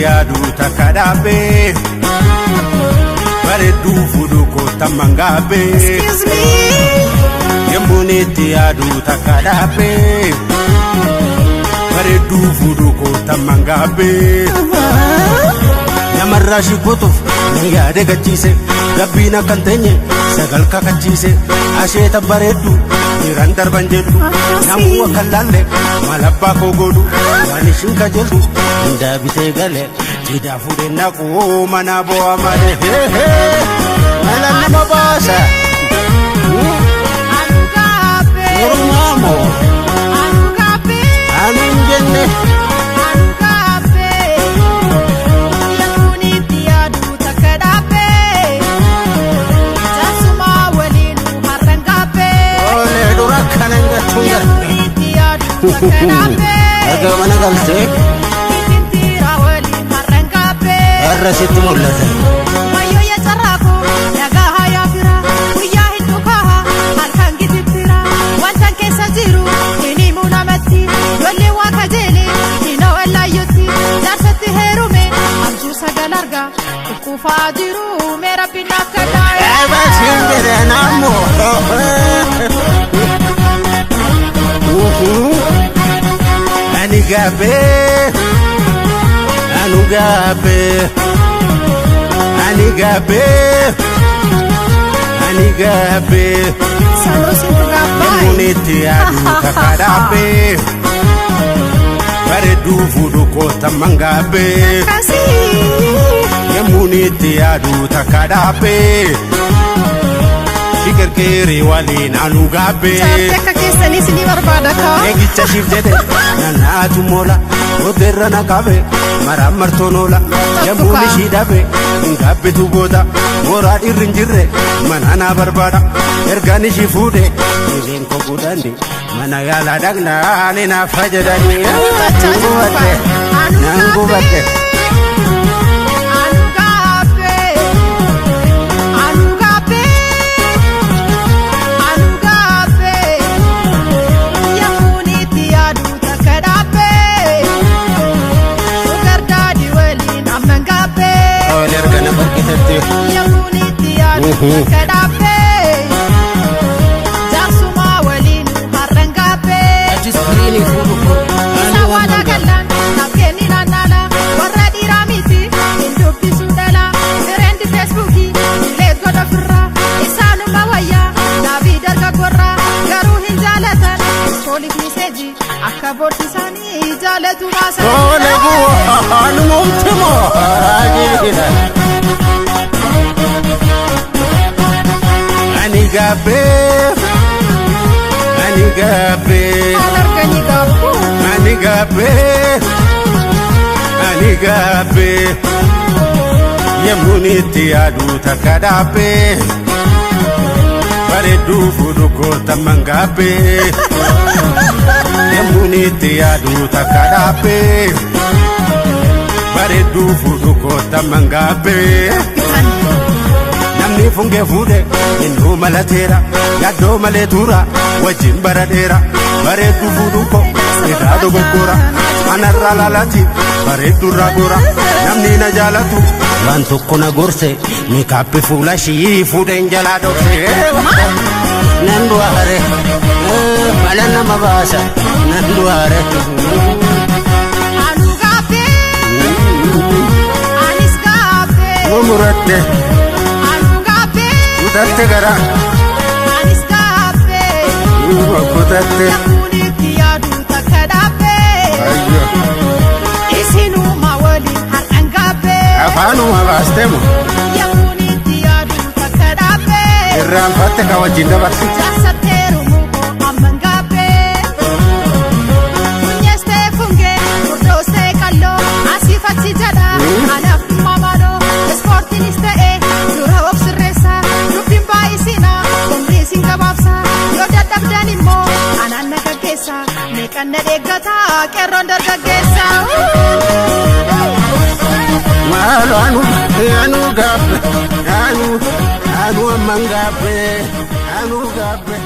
Yaaduu takka dhaabbee bareedduu fuudhuu kootan mangaabbee. Excuse me. Yemmuun itti yaaduu takka dhaabbee bareedduu fuudhuu kootan mangaabbee. Namarraa shibbutuuf nan yaade gachiise, gabbiin akkan teenye sagal kakachiise, asheeta bareeddu dhiiraan darban jedhu, namuu akka laalle maal abbaa koo godhu, waan ishiin kajeeltu hundaa bitee gale, cidhaa fuudhee naquu mana bu'aa malee, mala nama baasa. Anu gaabbee. Mormaa moo? Anu gaabbee. Ani hin jenne. Anu gaabbee. Yemmuun itti yaadu takka dhaabbee. Jaarsummaa waliinuu har'an gaabbee. Olee dura kana hin gattuun gara. Yemmuun itti yaadu takka dhaabbee. Erga mana galtee. Ittiin waliin har'an gaabbee. Har'a sitti mul'ata. Wayyoo yaa carraakoo, dhagaa hayaa fira, guyyaa hedduu kaha halkan gitittira, wantan keessa jiru hin himu namatti, lolli waa kajeele hin wallaayyotti, jaarsatti heerume abjuu sagal arga, kukkufaa jiru mee rabbi naaf kadhaa. Eebasiin jedhe naammoo. Ani gaabbee, anu gaabbee, ani gaabbee, ani gaabbee. Sanuu sintu gaabbaa. Yemmuun itti yaadu takka dhaabbee bareedduu fuudhu kootan mangaabbee. Akkasii. Yemmuun itti yaadu takka dhaabbee shiqirqirii waliin anu gaabbee. Jaartii akka keessaniis ni barbaada kaa. Eegicha shiif jedhe nanaatu moola booddeerra na qabe maraan martoon oola, yemmuun ishii dhabe hin gaabbitu booda, mooraa dhiirri hin jirre mana naa barbaada, ergaan ishii fuudhe dhibeen koo guddanni mana yaalaa dhaqnaan naaf fayyadanii. Gubachaa jiru Gubadhe. Anu Nan gubadhe. Anu gaabbee. Anu gaabbee. Anu gaabbee. Yemmuun itti yaadu takka dhaabbee. Sugar daddy waliin amman gaabbee. Oole erga na barkitetti. Yemmuun itti yaadu takka dhaabbee. Jaarsummaa waliin har'an gaabbee. Achi iskiriinii fuudhu koo. Isa waan agallaan naaf kenni naannaala, warra dhiiraa miti hin dubbisu dhala, firendi feesbuukii dileet godha firraa, isaanuma wayyaa naabii dargaggoorraa, garuu hin jaalatan iskooliif miseeji akka boorsisaanii jaalatu baasan. Oole bu'aa numti moo raajiidha. Ani gaabbee, ani gaabbee. Maal arganii gaabbuu? Ani gaabbee, ani gaabbee, yemmuun itti yaadu takka dhaabbee bareedduu fuudhu kootan mangaabbee, yemmuun itti yaadu takka dhaabbee bareedduu fuudhu kootan mangaabbee. Bitan. Namni fungee fuudhe innuu malateera, yaaddoo malee tuura wajjin bara dheera, bareedduu fuudhu ko irraa dogoggora, anarraa laalati bareeddurraa gora, namni na jaalatu waan tokko na gorse, meekaappii fuula ishii fuudheen jalaa dhokse. Nan du'aare, mala nama baasa, nan du'aare. Anu gaabbee. Anis gaabbee. Mumuradde. Anu gaabbee. Kutatte gara. Anis gaabbee. Kutatte. Yemmuun itti yaadu takka dhaabbee. Ayyo. Isinuma waliin har'an gaabbee. Afaanuma baastemu. Yemmuun itti yaadu takka dhaabbee. Irraanfatte ka wajjin dabarsite. Jaarsatti heerumuu koo amman gaabbee. Funyees ta'e fungee, furdoos ta'e qalloo, asiif achi jedha. Anaaf dhimma maaloo, ispoortiinis ta'e dura of sirreessa. Dubbiin baay'isina, umrii isin gabaabsa. Yoo dadhabdan immoo anaan na gaggeessa. Meeqan na deeggata, qeerroon dargaggeessa. Maalo anu anu gaabbe, anu anu amman gaabbe, anu gaabbe.